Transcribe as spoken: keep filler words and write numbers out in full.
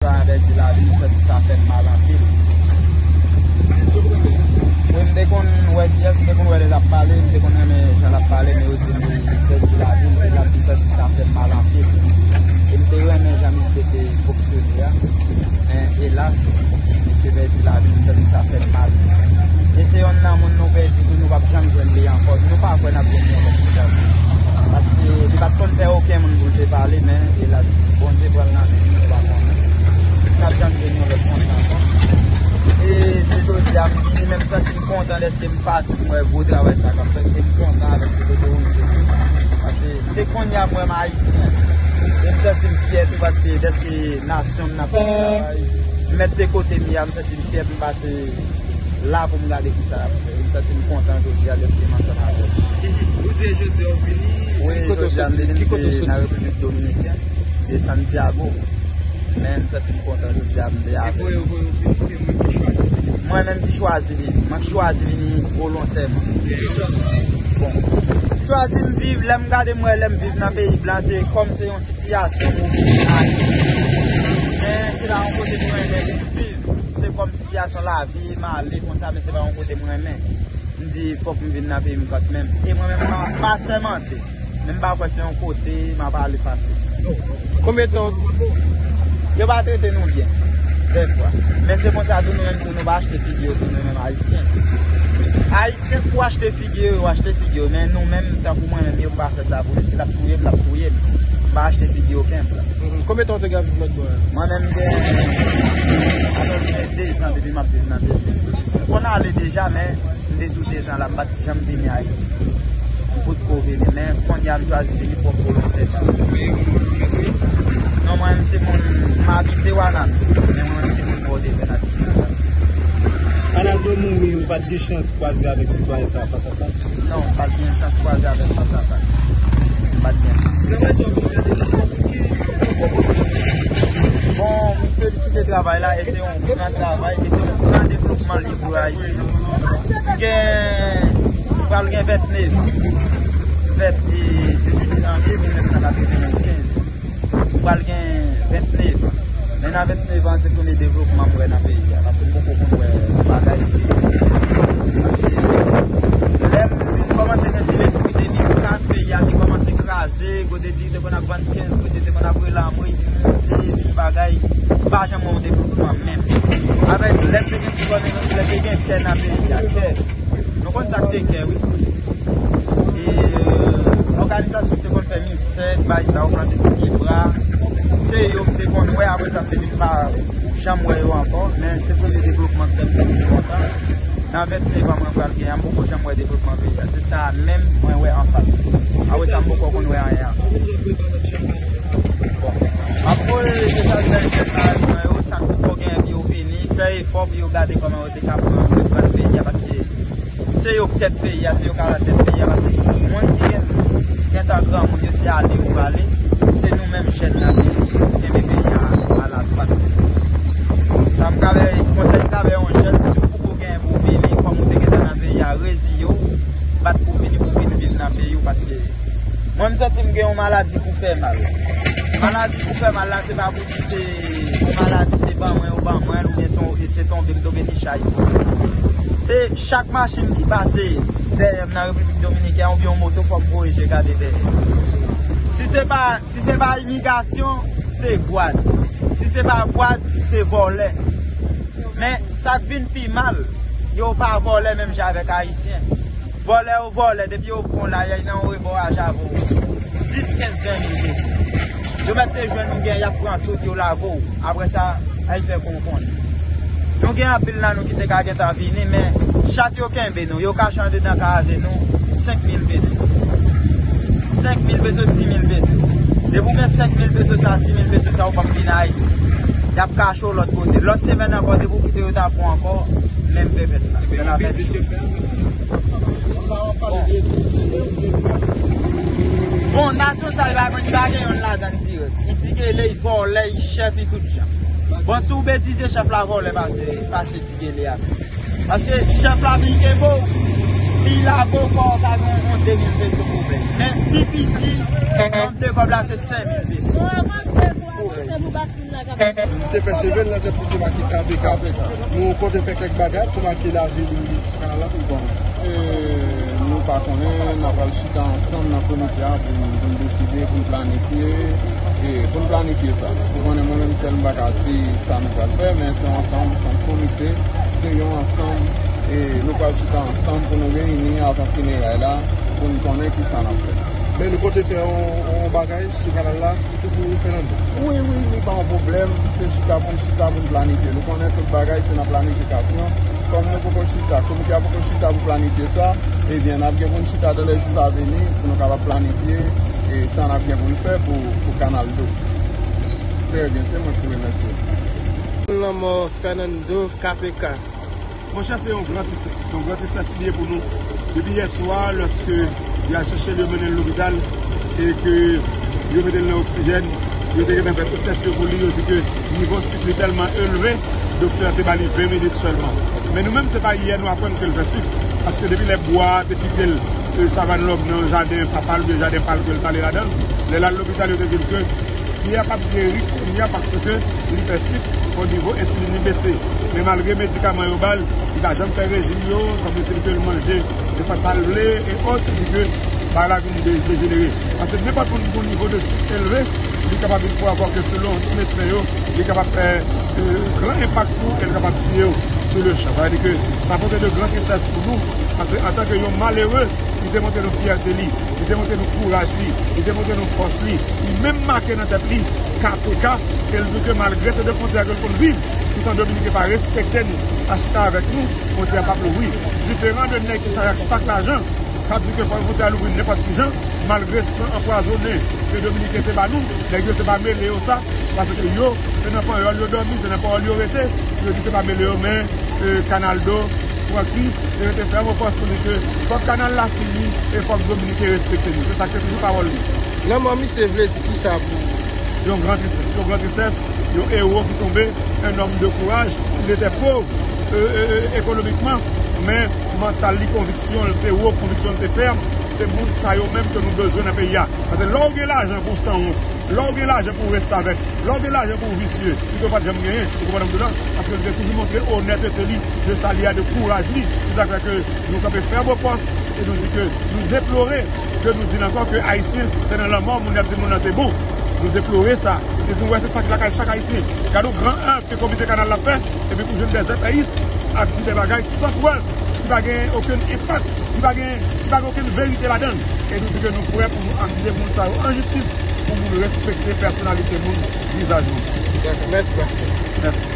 Sa pèdi lavi, m santi sa fè m mal anpil. Wi, m te konn wè, yes, m te konn wè lè l ap pale, m te konn renmen jan l ap pale, men yo di m li pèdi lavi l, elas, m santi sa fè m mal anpil. E m te renmen jan misye te fonksyone a, men elas, misye pèdi lavi l, m santi sa fè m mal. E se yonn nan moun nou pèdi, tou nou p ap janm jwenn li ankò, nou pa kwè n ap jwenn li ankò. Paske li pa t konn pè okenn moun pou l te pale, men elas, Bondye pran l nan men li, nou pa konnen si n ap janm jwenn yon lòt konsa ankò. E se jodi a m vini, men m santi m kontan dèske m pase pou m wè gwo travay sa k ap fèt, e m kontan avèk kote ke ou rive. Paske se kounye a m wè m ayisyen. E m santi m fyè tou paske dèske nasyon m nan fè travay. M mèt te kote m ye a, m santi m fyè pou m pase la pou m gade kisa y ap fè. M santi m kontan jodi a dèske m ansanm avè w. Ou di jodi a ou vini? Wi, jodi a m vini, m te nan Repiblik Dominikèn, de Santiago. Men m santi m kontan jodi a m te avè w. Mwen menm ki chwazi vini. Mwen ki chwazi vini volontèman. Bon. Chwazi m viv, lè m gade m wè lè m viv nan peyi blan, se kòm se yon sitiyasyon m oblije ale. Men se pa yon kote m renmen vin viv. Se kòm sitiyasyon lavi m ale konsa, men se pa yon kote m renmen. M di fòk m vin nan peyi m kanmenm. E mwen menm m pa, m pa sèmante. Men m pa kwè se yon kote m ap ale fasil. Konbyen tan? Yo pa trete nou byen, dèfwa. Men se konsa tou nou menm tou nou pa achte figi yo tou nou menm ayisyen. Ayisyen pou achte figi yo, yo achte figi yo. Men nou menm, tankou mwen menm, yo pa fè sa pou nou. Si l ap touye m, l ap touye m. M pa achte figi okenn. Konbyen tan w te gen ap viv lòt bò a? Mwen menm gen apèprè de zan depi m ap viv nan peyi a. M konn ale deja, men m te sou de zan la, m pa t janm vini Ayiti. M potko vini, men kounye a m chwazi vini pwòp volonte pa m. Non, mwen menm se moun, m abite Wanament, men mwen menm se moun Pòdepè natif. Arnaldo mouri, ou pa t gen chans kwaze avèk sitwayen sa a fas a fas? Non, m pa t gen chans kwaze avè l fas a fas. M pa t gen. Bon, m felisite travay la, e se yon gran travay, e se yon gran devlopman li pou Ayiti. M gen, m pral gen vennèf, vennèf, e dizuit janvye mil nèf san katrevenkenz. M pral gen vennèf an. Men nan vennèf an, se premye devlopman m wè nan peyi a. Paske m poko konn wè bagay. Paske lè m vin kòmanse gen ti lespri de mil kat, peyi a te kòmanse kraze, kote di te konn ap vann kenz, kote te konn ap rele anmwe, vin monte, vin bagay. M pa janm wè yon devlopman menm. Avèk lè m te gen ti konesans, lè te gen tè nan peyi a, tè. Nou konn sa k te kè, wi. E, òganizasyon ki te konn fè misè, bay sa yo, plante ti pye bwa. Se yo m te konn wè, apre sa m te vin pa janm wè yo ankò. Men se premye devlopman k fè m santi m kontan. Nan vennèf an mwen pral gen an, m poko janm wè devlopman peyi a. Se sa menm mwen wè anfas. Apre sa m poko konn wè anyen ankò. Bon. M ap voye mesaj bay jèn nan rès mwen yo, sa k poko gen pou yo vini, fè efò pou yo gade kòman yo te ka pran reprann peyi a, paske se yo k tèt peyi a, se yo k alatèt peyi a, paske moun ki gen, gentan granmoun yo, se ale yo prale, se nou menm jèn nan ki kenbe peyi a aladwat. Sa m ka bay, konsèy m ka bay yon jèn, si w poko gen pou w vini, kòm ou te gentan nan peyi a, reziye w, bat pou w vini, pou w vin viv nan peyi w, paske mwen, m santi m gen yon maladi pou fè mal. Maladi pou fè mal la, se pa pou di se yon maladi, se ban mwen, yo ban mwen l, oubyen se yon, e se tonbe m tonbe ni chay. Se chak machin ki pase dèyè m nan Repiblik Dominikèn, oubyen yon moto, fò m voye je gade dèyè. Si se pa, si se pa imigrasyon, se gwad. Si se pa gwad, se vòlè. Men sa k vin pi mal, yo pa vòlè menm jan avèk Ayisyen. Vòlè yo vòlè, depi yo pran w la, y nan yon rebò a Javo. Dis, kenz, ven mil peso. Yo mèt te jwenn ou byen, y ap pran tout, yo lage w. Apre sa, ay fè kon w konnen. Nou gen anpil nan nou ki te ka gentan vini, men chat yo kenbe nou, yo kache andedan kay avè nou, senk mil peso. Senk mil peso, sis mil peso. Depi w gen senk mil peso sa, sis mil peso sa, ou p ap vin Ayiti. Y ap kache w lòt kote. Lòt semèn ankò, depi w kite yo ta pran ankò, menm pèpèt la. Se la pèpèt. Bon, nasyon sa, li pa gen, li pa gen yonn ladan l dirèk. Li ti gele, li vòlè, li chèf, li tout jan. Bon, si w betize, chèf la vòlè pase, pase ti gele a. Paske chèf la vin kenbe w, li lage w, fò w ta gen yon de mil peso pou w peye. Men pi piti nonb de kòb la se senk mil peso pou w peye. Nou baskil la k ap. Li te fè cheve l nan tèt li te make K P K. Nou konte fè kèk bagay pou make lavi li sou kanal la. Bon, e, nou pa konnen, n a pral chita ansanm nan komite a pou n, pou n deside, pou n planifye, e, pou n planifye sa. Ou konnen, mwen menm sèl m pa ka di sa nou pral fè, men se yon ansanm, se yon komite, se yon ansanm, e, nou pral chita ansanm pou nou reyini avan fineray la, pou n konnen kisa n ap fè. Men nou konte fè yon, yon bagay sou kanal la, sitou pou Fernando. Wi, wi, li pa yon pwoblèm, se chita pou n chita pou n planifye. Nou konnen tout bagay se nan planifikasyon. Kòm nou poko chita, komite a poko chita pou planifye sa, ebyen, n ap gen pou n chita dans les jours à venir pou nou kapab planifye e sa n ap gen pou n fè pou, pou Kanal Do. Trè byen, se mwen ki remèsye. Lanmò Fernando K P K. Monchè, se yon gran tristès. Se yon gran tristès li ye pou nou. Depi yè swa, lòske y al chèche l, yo mennen l lopital, e ke yo mete l nan oksijèn, yo te gentan fè tout tès yo pou li, yo di ke nivo sik li tèlman elve, doktè a te ba li ven minit sèlman. Men nou menm, se pa yè nou aprann ke l fè sik, paske depi lè bwa a te pike l, e, Savann Lòg nan jaden papa l, oubyen jaden pa l ke l t ale ladan l, lè l al lopital, yo te di l ke Pyè p ap geri kounye a paske li fè sik, fò nivo ensilin li bese. Men malgre medikaman yo ba l, li pa janm fè rejim yo, sanble ke l manje nenpòt sa l vle, e ot, epi ke bagay la vin de-, dejenere. Paske nenpòt moun ki gen yon nivo de sik elve, li kapab vin fou ankò ke selon tout medsen yo, li kapab fè, e, gran enpak sou ou, e li kapab tiye w sou le chan. Sa vle di ke sa pote de gran tristès pou nou, paske antanke yon malere, li te montre nou fyète li, li te montre nou kouraj li, li te montre nou fòs li, li menm make nan tèt li K P K, e l di ke malgre se de fwontyè ke l konn viv, toutan Dominiken pa respekte nou, pa chita avèk nou, fwontyè p ap louvri. Diferan de nèg ki chache ak sak lajan, k ap di ke fò fwontyè a louvri nenpòt ki jan, malgre san anpwazonnen ke Dominiken te ba nou, nèg yo se pa mele yo sa, paske yo, se nan panyòl yo dòmi, se nan panyòl yo rete, yo di se pa mele yo, men, e, Kanal Do, Francky, e, te fè yon pòs pou di ke fòk kanal la fini e fòk Dominiken respekte nou. Se sa ki te toujou pawòl li. Lanmò misye vle di kisa pou ou? Yon gran tristès, yon gran tristès, yon ewo ki tonbe, un homme de courage, il était pauvre, e, e, e, ekonomikman, men mantal li, konviksyon l te wo, konviksyon l te fèm. Se moun sa yo menm ke nou bezwen nan peyi a. Paske lè w gen lajan pou w sanwont, lè w gen lajan pou w restavèk, lè w gen lajan pou w visye, pito w pa t janm genyen, ou konprann m tou la, paske li te toujou montre onètete li, de sa li a, de kouraj li. Se sa k fè ke nou kanpe fèm o pòs e nou di ke nou deplore ke nou di l ankò ke Ayisyen, se nan lanmò moun y ap di moun nan te bon. Nou deplore sa. E nou wè se sa k lakay chak Ayisyen. Gade yon gran èv ke Komite Kanal la fè, epi pou jwenn dè zèpèyis ap di dè bagay san prèv, ki pa gen okenn enpak, ki pa gen, ki pa gen okenn verite ladan l. E nou di ke nou prè pou nou amenn moun sa yo an jistis, pou moun respekte pèsonalite moun, vizaj moun. Dakò, mèsi, pastè. Mèsi.